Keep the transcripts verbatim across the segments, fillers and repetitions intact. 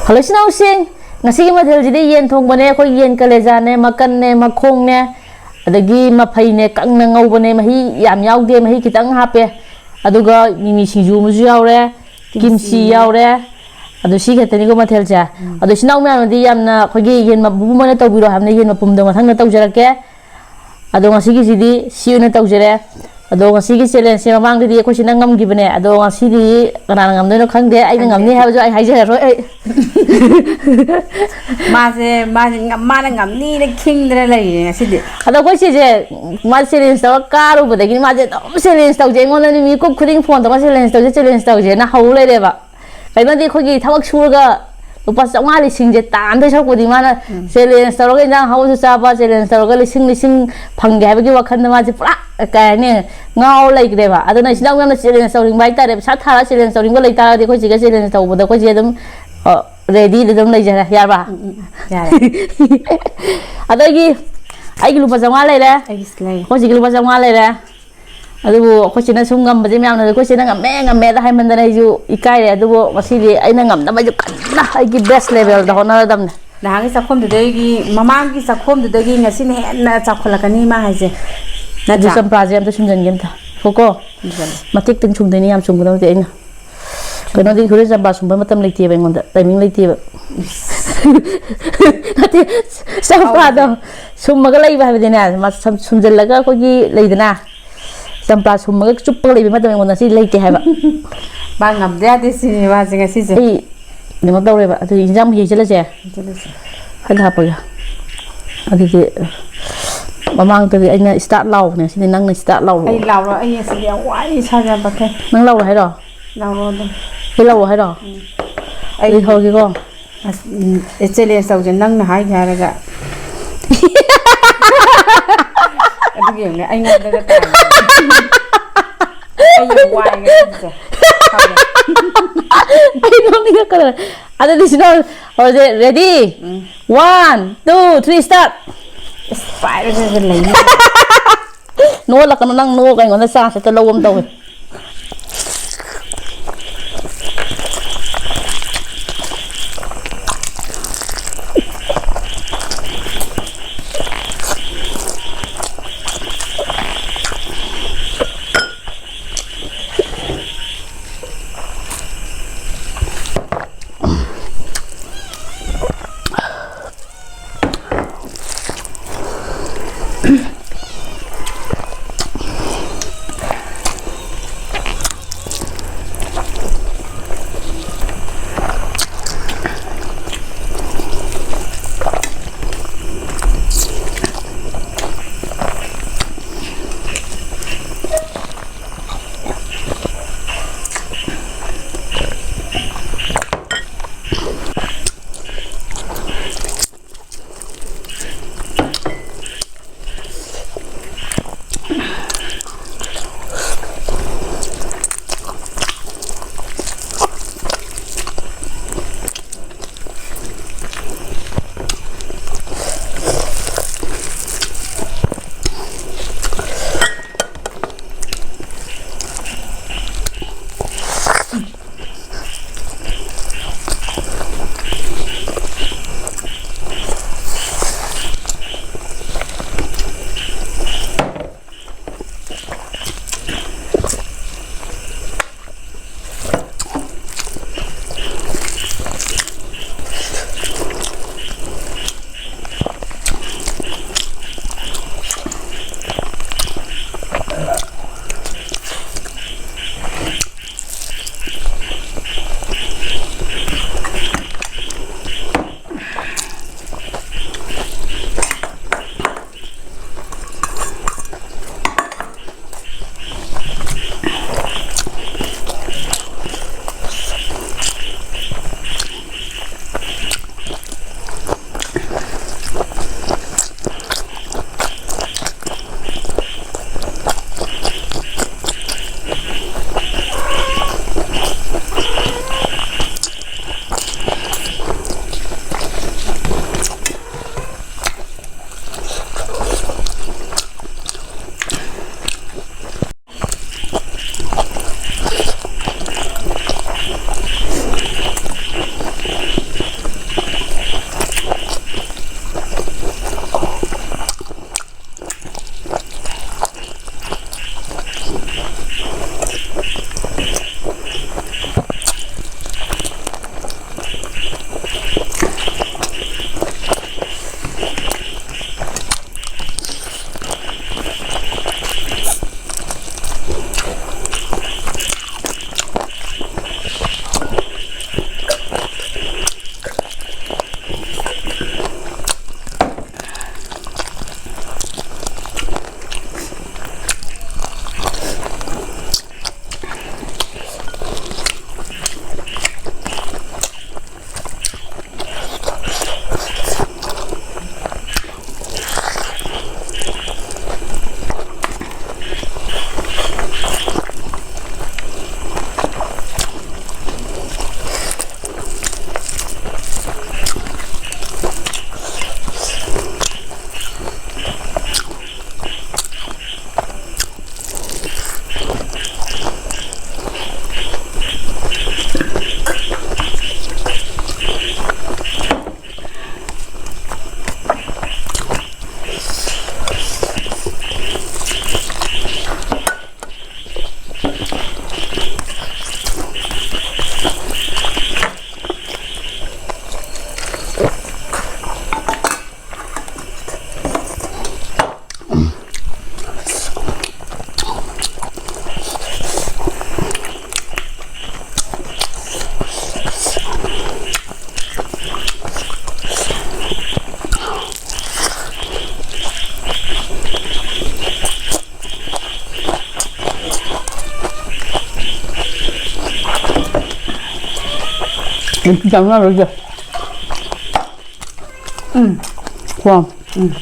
Hello ꯏꯆꯤꯟ ꯏꯅꯥꯎꯁꯤꯡ, ꯉꯁꯤꯒꯤ ꯃꯊꯦꯜꯁꯤꯗꯤ ꯌꯦꯟ ꯊꯣꯡꯕꯅꯦ꯫ ꯑꯩꯈꯣꯏ ꯌꯦꯟ ꯀꯂꯦꯖꯥꯅꯦ, ꯃꯀꯟꯅꯦ, ꯃꯈꯣꯡꯅꯦ, ꯑꯗꯒꯤ ꯃꯐꯩꯅꯦ, ꯀꯪꯅ ꯉꯧꯕꯅꯦ, ꯃꯍꯤ ꯌꯥꯝ ꯌꯥꯎꯗꯦ, ꯃꯍꯤ ꯈꯤꯇꯪ ꯍꯥꯞꯄꯦ꯫ ꯑꯗꯨꯒ ꯃꯤꯃꯤ ꯁꯤꯡꯖꯨ ꯑꯃꯁꯨ ꯌꯥꯎꯔꯦ, ꯀꯤꯝꯆꯤ ꯀꯤꯝꯆꯤꯅꯦ꯫ ꯌꯥꯎꯔꯦ꯫ ꯑꯗꯨ ꯁꯤ ꯈꯛꯇꯅꯤꯀꯣ ꯃꯊꯦꯜꯁꯦ꯫ ꯎꯝ꯫ ꯑꯗꯣ ꯏꯆꯤꯟ ꯏꯅꯥꯎ ꯃꯌꯥꯝꯅꯗꯤ ꯌꯥꯝꯅ ꯑꯩꯈꯣꯏꯒꯤ ꯌꯦꯟ ꯃꯄꯨꯝ ꯑꯣꯏꯅ ꯇꯧꯕꯤꯔꯣ ꯍꯥꯏꯕꯅ ꯌꯦꯟ ꯃꯄꯨꯝꯗꯣ ꯃꯊꯪꯗ ꯇꯧꯖꯔꯛꯀꯦ꯫ ꯑꯗꯣ ꯉꯁꯤꯒꯤꯁꯤꯗꯤ ꯁꯤ ꯑꯣꯏꯅ ꯇꯧꯖꯔꯦ꯫ ꯑꯗꯣ ꯉꯁꯤꯒꯤ ꯆꯦꯂꯦꯟꯖꯁꯦ ꯃꯃꯥꯡꯗꯗꯤ ꯑꯩꯈꯣꯏ ꯁꯤꯅ ꯉꯝꯈꯤꯕꯅꯦ꯫ ꯑꯗꯣ ꯉꯁꯤꯗꯤ ꯀꯅꯥꯅ ꯉꯝꯗꯣꯏꯅꯣ ꯈꯪꯗꯦ꯫ ꯑꯩꯅ ꯈꯪꯗꯦ꯫ ꯉꯝꯅꯤ ꯍꯥꯏꯕꯁꯨ ꯑꯩ ꯍꯥꯏꯖꯔꯔꯣꯏ ꯑꯩ꯫ ꯃꯥꯁꯦ, ꯃꯥꯁꯦ ꯉꯝ-, ꯃꯥꯅ ꯉꯝꯅꯤꯅ ꯈꯤꯡꯗꯅ ꯂꯩꯔꯦ ꯉꯁꯤꯗꯤ꯫ ꯑꯗꯣ ꯑꯩꯈꯣꯏ ꯁꯤꯁꯦ ꯃꯥ ꯆꯦꯂꯦꯟꯖ ꯇꯧꯔ ꯀꯥꯔꯨꯕꯗꯒꯤ ꯃꯥꯁꯦ ꯑꯗꯨꯝ ꯆꯦꯂꯦꯟꯖ ꯇꯧꯖꯩ꯫ ꯑꯩꯉꯣꯟꯗꯗꯤ ꯃꯤꯀꯨꯞ ꯈꯨꯗꯤꯡ ꯐꯣꯟ ꯇꯧꯔꯒ ꯆꯦꯂꯦꯟꯖ ꯇꯧꯁꯦ, ꯆꯦꯂꯦꯟꯖ ꯇꯧꯁꯦꯅ ꯍꯧ ꯂꯩꯔꯦꯕ꯫ ꯀꯩꯅꯣꯗꯤ ꯑꯩꯈꯣꯏꯒꯤ ꯊꯕꯛ ꯁꯨꯔꯒ ꯂꯨꯄꯥ ꯆꯥꯝꯃꯉꯥ ꯂꯤꯁꯤꯡꯁꯦ ꯇꯥꯟꯗꯣꯏ ꯁꯔꯨꯛꯄꯨꯗꯤ ꯃꯥꯅ ꯎꯝ꯫ ꯆꯦꯂꯦꯟꯖ ꯇꯧꯔꯒ ꯏꯟꯖꯥꯡ ꯑꯍꯥꯎꯕꯁꯨ ꯆꯥꯕ, ꯆꯦꯂꯦꯟꯖ ꯇꯧꯔꯒ ꯂꯤꯁꯤꯡ ꯂꯤꯁꯤꯡ ꯐꯪꯒꯦ ꯍꯥꯏꯕꯒꯤ ꯋꯥꯈꯜꯗ ꯃꯥꯁꯦ ꯄꯨꯔꯥ, ꯀꯩ ꯍꯥꯏꯅꯤ, ꯉꯥꯎ ꯂꯩꯈ꯭ꯔꯦꯕ꯫ ꯑꯗꯨꯅ ꯏꯆꯤꯟ ꯏꯅꯥꯎ ꯃꯌꯥꯝꯅ ꯆꯦꯂꯦꯟꯖ ꯇꯧꯅꯤꯡꯕ ꯍꯥꯏꯇꯥꯔꯦ, ꯄꯩꯁꯥ ꯊꯥꯔꯒ ꯆꯦꯂꯦꯟꯖ ꯇꯧꯅꯤꯡꯕ ꯂꯩꯇꯥꯔꯒꯗꯤ ꯑꯩꯈꯣꯏ ꯆꯦꯒ ꯆꯦꯂꯦꯟꯖ ꯇꯧꯕꯗ ꯑꯩꯈꯣꯏꯁꯦ ꯑꯗꯨꯝ, ꯑ, ꯔꯦꯗꯤꯗ ꯑꯗꯨꯝ ꯂꯩꯖꯔꯦ꯫ ꯌꯥꯔꯕ? ꯎꯝ, ꯎꯝ, ꯎꯝ, ꯌꯥꯔꯦ꯫ ꯑꯗꯒꯤ ꯑꯩꯒꯤ ꯂꯨꯄꯥ ꯆꯥꯝꯃꯉꯥ ꯂꯩꯔꯦ꯫ ꯑꯩꯒꯤꯁꯨ ꯂꯩ꯫ ꯑꯩꯈꯣꯏ ꯆꯦꯒꯤ ꯂꯨꯄꯥ ꯆꯥꯝꯃꯉꯥ ꯂꯩꯔꯦ꯫ ꯑꯗꯨꯕꯨ ꯑꯩꯈꯣꯏ ꯆꯦꯅ ꯁꯨꯝ ꯉꯝꯕꯁꯦ ꯃꯌꯥꯝꯅ ꯑꯩꯈꯣꯏ ꯆꯦꯅ ꯉꯝꯃꯦ, ꯉꯝꯃꯦꯗ ꯍꯥꯏꯃꯟꯗꯅ ꯑꯩꯁꯨ ꯏꯀꯥꯏꯔꯦ꯫ ꯑꯗꯨꯕꯨ ꯉꯁꯤꯗꯤ ꯑꯩꯅ ꯉꯝꯅꯕ ꯑꯩꯁꯨ ꯀꯟꯅ ꯑꯩꯒꯤ best levelꯗ ꯍꯣꯠꯅꯔꯗꯕꯅꯦ꯫ ꯅꯍꯥꯟꯒꯤ ꯆꯥꯛꯈꯨꯝꯗꯨꯗꯒꯤ, ꯃꯃꯥꯡꯒꯤ ꯆꯥꯛꯈꯨꯝꯗꯨꯗꯒꯤ ꯉꯁꯤꯅ ꯍꯦꯟꯅ ꯆꯥꯎꯈꯠꯂꯛꯀꯅꯤ ꯃꯥ ꯍꯥꯏꯁꯦ꯫ ꯑꯗꯨ ꯅꯠꯇ꯭ꯔꯥ? ꯆꯝꯄ꯭ꯔꯥꯁꯦ ꯑꯝꯇ ꯁꯨꯝꯖꯟꯒꯦ ꯑꯝꯇ꯫ ꯉꯥꯏꯈꯣꯀꯣ꯫ ꯁꯨꯝꯖꯜꯂꯣ꯫ ꯃꯇꯦꯛꯇꯪ ꯁꯨꯝꯗꯣꯏꯅꯤ, ꯌꯥꯝ ꯁꯨꯝꯒꯗꯕ ꯅꯠꯇꯦ ꯑꯩꯅ꯫ ꯀꯩꯅꯣꯗꯤ ꯍꯣꯔꯦꯟ ꯆꯝꯄ꯭ꯔꯥ ꯁꯨꯝꯕ ꯃꯇꯝ ꯂꯩꯇꯦꯕ ꯑꯩꯉꯣꯟꯗ, timing ꯂꯩꯇꯦꯕ꯫ ꯅꯠꯇꯦ, ꯆꯝꯄ꯭ꯔꯥꯗꯣ ꯁꯨꯝꯃꯒ ꯂꯩꯕ ꯍꯥꯏꯕꯗꯤꯅꯦ, ꯃ-, ꯁꯨꯝ-, ꯁꯨꯝꯖꯜꯂꯒ ꯑꯩꯈꯣꯏꯒꯤ ꯂꯩꯗꯅ, ꯆꯝꯄ꯭ꯔꯥ ꯁꯨꯝꯃꯒ ꯆꯨꯞꯄꯒ ꯂꯩꯕ ꯃꯇꯝ ꯑꯩꯉꯣꯟꯗ ꯉꯁꯤ ꯂꯩꯇꯦ ꯍꯥꯏꯕ꯫ ꯃꯥ ꯉꯝꯗ ꯌꯥꯗꯦ ꯁꯤꯅꯤ ꯃꯥꯁꯦ ꯉꯁꯤꯁꯦ꯫ ꯑꯩ ꯀꯩꯅꯣ ꯇꯧꯔꯦꯕ, ꯑꯗꯨ ꯏꯟꯖꯥꯡ ꯃꯍꯤ ꯍꯩꯖꯤꯜꯂꯁꯦ꯫ ꯍꯩꯖꯤꯜꯂꯁꯦ꯫ ꯍꯥꯏꯅ ꯍꯥꯞꯄꯒꯦ꯫ ꯑꯗꯨꯗꯤ ꯃꯃꯥꯡꯗꯗꯤ ꯑꯩꯅ start ꯂꯥꯎꯕꯅꯦ, ꯁꯤꯗꯤ ꯅꯪꯅ start ꯂꯥꯎꯔꯣ꯫ ꯑꯩ ꯂꯥꯎꯔꯣ, ꯑꯩ ꯉꯁꯤꯗꯤ ꯌꯥꯝ ꯋꯥꯏ ꯏꯁꯥꯁꯦ ꯌꯥꯝ ꯄꯠꯊꯩ꯫ ꯅꯪ ꯂꯥꯎꯔꯣ ꯍꯥꯏꯔꯣ? ꯂꯥꯎꯔꯣ ꯑꯗꯨꯝ꯫ ꯑꯩ ꯂꯥꯎꯔꯣ ꯍꯥꯏꯔꯣ? ꯎꯝ꯫ ꯑꯩ ꯑꯩ ꯍꯧꯔꯒꯦꯀꯣ꯫ ꯑꯁ, ꯎꯝ, ꯑꯦ, challenge ꯇꯧꯁꯦ ꯅꯪꯅ ꯍꯥꯏꯒꯦ ꯍꯥꯏꯔꯒ꯫ ꯑꯗꯨꯒꯤ ꯌꯦꯡꯉꯨꯅꯦ, ꯑꯩꯉꯣꯟꯗꯒ ꯇꯥꯏꯅꯦ꯫ ꯑꯩ ꯌꯥꯝ ꯋꯥꯏ ꯉꯁꯤꯁꯦ꯫ ꯈꯪꯕ꯭ꯔꯥ? ꯑꯩ ꯅꯣꯛꯅꯤꯡꯉꯛꯀꯗꯧꯔꯦ꯫ ꯑꯗꯨꯗꯤ ꯁꯤꯗ ꯍꯧꯔꯁꯦ꯫ Ready? ꯎꯝ꯫ One, two, three, start! ꯑꯁ, ꯄꯥꯏꯔꯒꯒ ꯂꯩꯅꯤ꯫ ꯅꯣꯛꯍꯜꯂꯛꯀꯅꯨ, ꯅꯪ ꯅꯣꯛꯑꯒ ꯑꯩꯉꯣꯟꯗ chance ꯍꯦꯛꯇ ꯂꯧꯕ ꯑꯃ ꯇꯧꯋꯦ꯫ ꯆꯥꯝꯃꯔꯣꯏꯁꯦ꯫ ꯎꯝ꯫ ꯀꯣ꯫ ꯎꯝ꯫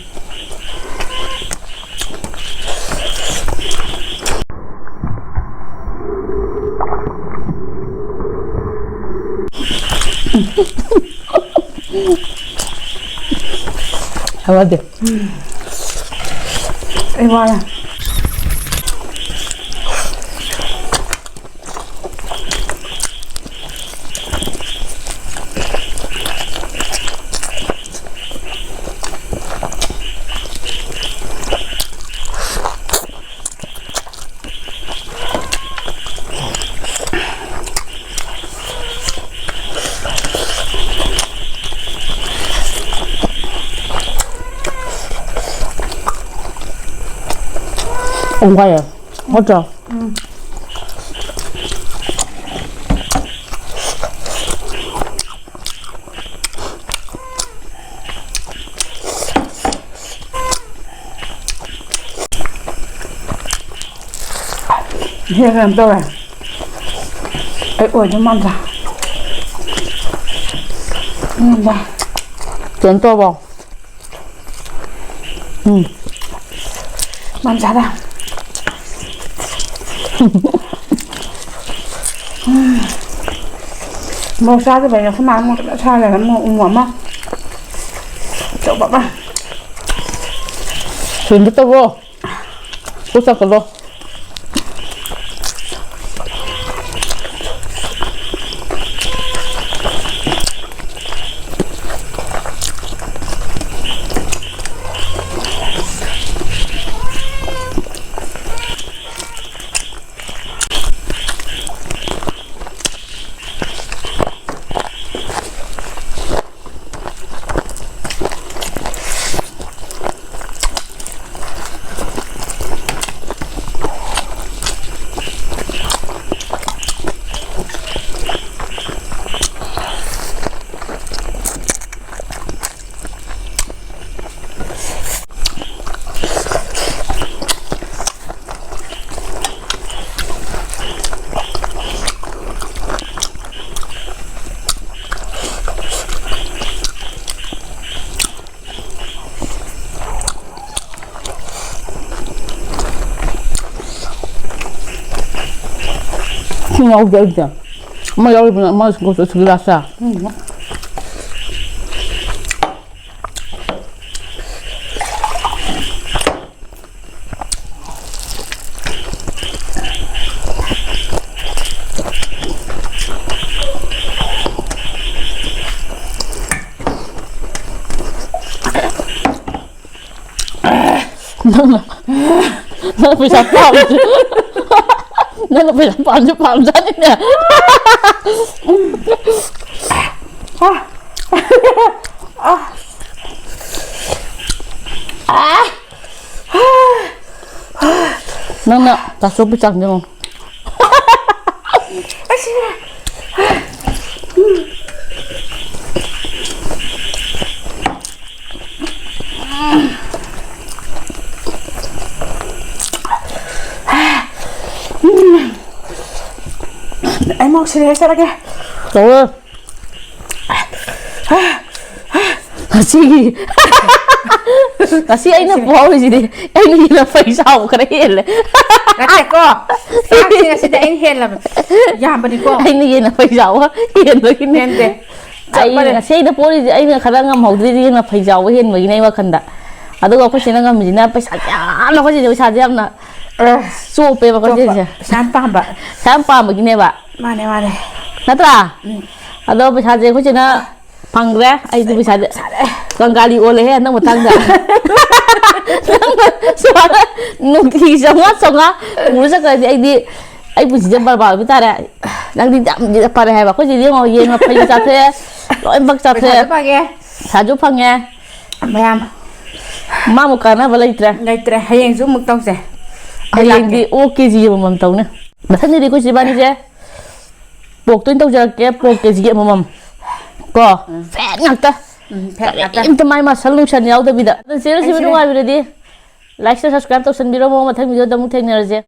ꯍꯥꯏꯕꯗꯤ꯫ ꯑꯩ ꯋꯥꯔꯦ꯫ ꯎꯝ, ꯐꯔꯦ꯫ ꯅꯠꯇ꯭ꯔꯣ? ꯎꯝ꯫ ꯁꯤ ꯀꯩꯅꯣ ꯇꯧꯔꯦ꯫ ꯑꯩ ꯑꯣꯏꯗꯧ ꯃꯥꯟꯗ꯭ꯔꯥ? ꯃꯥꯟꯗ꯭ꯔꯥ? ꯀꯩꯅꯣ ꯇꯧꯔꯕꯣ? ꯎꯝ꯫ ꯃꯥꯟ ꯆꯥꯗ꯫ ꯎꯝ꯫ ꯃꯣꯔꯣꯛ ꯆꯥꯗꯕꯩꯅꯦ꯫ ꯑꯩꯈꯣꯏ ꯃꯥꯅ ꯃꯣꯔꯣꯛ ꯀꯟꯅ ꯁꯥꯍꯜꯂꯦꯅ ꯃꯣꯔꯣꯛ ꯎ ꯃꯣꯔꯣꯛ ꯑꯃ ꯑꯆꯧꯕ ꯑꯃ꯫ ꯁꯤꯟꯗ ꯇꯧꯔꯣ꯫ ꯀꯣꯛ ꯆꯥꯛꯀꯗꯣ꯫ ꯌꯥꯎꯗꯦ ꯑꯩꯗꯤ꯫ ꯑꯃ ꯌꯥꯎꯔꯤꯕꯅ ꯑꯃ ꯁꯨꯡꯀꯣꯛ ꯁꯨꯡꯀꯣꯛ ꯂꯥꯁꯇ꯫ ꯎꯝ꯫ ꯅꯪꯅ, ꯅꯪꯅ ꯄꯩꯁꯥ ꯄꯥꯝꯕꯁꯦ, ꯅꯪꯅ ꯄꯩꯁꯥ ꯄꯥꯝꯁꯨ ꯄꯥꯝꯖꯥꯠꯅꯤꯅꯦ꯫ ꯅꯪꯅ ꯇꯥꯁꯣ ꯄꯩꯁꯥ ꯌꯦꯡꯉꯣ꯫ ꯑꯩ ꯃꯣꯔꯣꯛ ꯁꯤꯔꯦ ꯆꯠꯂꯒꯦ꯫ ꯇꯧꯔꯣ꯫ ꯉꯁꯤꯒꯤ, ꯉꯁꯤ ꯑꯩꯅ ꯄꯣꯍꯧꯔꯤꯁꯤꯗꯤ ꯑꯩꯅ ꯍꯦꯟꯅ ꯐꯩ ꯆꯥꯎꯕ ꯈꯔ ꯍꯦꯜꯂꯦ꯫ ꯅꯠꯇꯦꯀꯣ, ꯆꯥꯛꯁꯦ ꯉꯁꯤꯗꯤ ꯑꯩꯅ ꯍꯦꯜꯂꯕꯅꯦ꯫ ꯌꯥꯝꯕꯅꯤꯀꯣ꯫ ꯑꯩꯅ ꯍꯦꯟꯅ ꯐꯩ ꯆꯥꯎꯕ ꯍꯦꯟꯕꯒꯤꯅꯦ꯫ ꯍꯦꯟꯗꯦ꯫ ꯆꯞ ꯑꯩ ꯃꯥꯟꯅꯩ꯫ ꯉꯁꯤ ꯑꯩꯅ ꯄꯣꯔꯤꯁꯦ ꯑꯩꯅ ꯈꯔ ꯉꯝꯍꯧꯗ꯭ꯔꯤꯁꯦ ꯍꯦꯟꯅ ꯐꯩ ꯆꯥꯎꯕ ꯍꯦꯟꯕꯒꯤꯅꯦ ꯑꯩ ꯋꯥꯈꯟꯗ꯫ ꯑꯗꯨꯒ ꯑꯩꯈꯣꯏ ꯆꯦꯅ ꯉꯝꯃꯤꯁꯤꯅ ꯄꯩꯁꯥꯁꯦ ꯌꯥꯝꯅ, ꯑꯩꯈꯣꯏ ꯆꯦꯁꯦ ꯄꯩꯁꯥꯁꯦ ꯌꯥꯝꯅ ꯑ, ꯆꯣꯞꯄꯦꯕ ꯑꯩꯈꯣꯏ ꯆꯣꯞꯄ꯫ ꯆꯦꯁꯦ꯫ ꯄꯩꯁꯥ ꯌꯥꯝ ꯄꯥꯝꯕ꯫ ꯄꯩꯁꯥ ꯌꯥꯝ ꯄꯥꯝꯕꯒꯤꯅꯦꯕ꯫ ꯃꯥꯅꯦ, ꯃꯥꯅꯦ꯫ ꯅꯠꯇ꯭ꯔꯥ? ꯎꯝ꯫ ꯑꯗꯣ ꯄꯩꯁꯥꯁꯦ ꯑꯩꯈꯣꯏ ꯆꯦꯅ ꯐꯪꯈ꯭ꯔꯦ꯫ ꯑꯩꯗꯤ ꯄꯩꯁꯥꯁꯦ ꯁꯥꯔꯦ꯫ ꯀꯪꯒꯥꯂꯤ ꯑꯣꯜꯂꯦꯍꯦ ꯍꯟꯗꯛ ꯃꯇꯥꯡꯗ꯫ ꯅꯪꯅ ꯁꯨꯃꯥꯏꯅ ꯅꯨꯡꯇꯤꯒꯤ ꯆꯥꯝꯃꯉꯥ, ꯆꯥꯝꯃꯉꯥ ꯄꯨꯔ ꯆꯠꯈ꯭ꯔꯗꯤ ꯑꯩꯗꯤ ꯑꯩ ꯄꯨꯟꯁꯤꯁꯦ ꯕꯔꯕꯥꯔ ꯑꯣꯏꯕ ꯇꯥꯔꯦ꯫ ꯅꯪꯗꯤ ꯌꯥꯝ ꯐꯔꯦ ꯍꯥꯏꯕ꯫ ꯑꯩꯈꯣꯏ ꯆꯦꯗꯤ ꯌꯦꯡꯉꯣ, ꯌꯦꯟ ꯃꯐꯩꯁꯨ ꯆꯥꯊꯣꯛꯑꯦ, ꯂꯣꯏꯅꯃꯛ ꯆꯥꯊꯣꯛꯑꯦ꯫ ꯄꯩꯁꯥꯁꯨ ꯐꯪꯉꯦ꯫ ꯄꯩꯁꯥꯁꯨ ꯐꯪꯉꯦ꯫ ꯃꯌꯥꯝ꯫ ꯃꯥꯃꯨꯛ ꯀꯥꯟꯅꯕ ꯂꯩꯇ꯭ꯔꯦ꯫ ꯂꯩꯇ꯭ꯔꯦ꯫ ꯍꯌꯦꯡꯁꯨ ꯑꯃꯨꯛ ꯇꯧꯁꯦ꯫ ꯑꯩ ꯍꯌꯦꯡꯗꯤ ꯂꯥꯛꯀꯦ꯫ ꯑꯣꯛ ꯀꯦ ꯖꯤ ꯑꯃꯃꯝ ꯇꯧꯅꯤ꯫ ꯃꯊꯪꯗꯗꯤ ꯑꯩꯈꯣꯏ ꯆꯦ ꯏꯕꯥꯅꯤꯁꯦ ꯄꯣꯛꯇ ꯑꯣꯏꯅ ꯇꯧꯖꯔꯛꯀꯦ꯫ ꯄꯣꯛ ꯀꯦ ꯖꯤ ꯑꯃꯃꯝ꯫ ꯀꯣ? ꯎꯝ꯫ ꯐꯦꯠ ꯉꯥꯛꯇ꯫ ꯎꯝ, ꯐꯦꯠ ꯉꯥꯛꯇ꯫ ꯀꯔꯤꯝꯇ ꯃꯥꯏ ꯃꯁꯜ ꯅꯨꯡꯁꯜ ꯌꯥꯎꯗꯕꯤꯗ꯫ ꯑꯗꯣ ꯆꯦ ꯔꯣꯁꯤꯕꯤ ꯑꯩꯁꯨꯅꯦ꯫ ꯅꯨꯡꯉꯥꯏꯕꯤꯔꯗꯤ like, share, subscribe ꯇꯧꯁꯟꯕꯤꯔꯝꯃꯣ꯫ ꯃꯊꯪ video ꯗ ꯑꯃꯨꯛ ꯊꯦꯡꯅꯔꯁꯦ꯫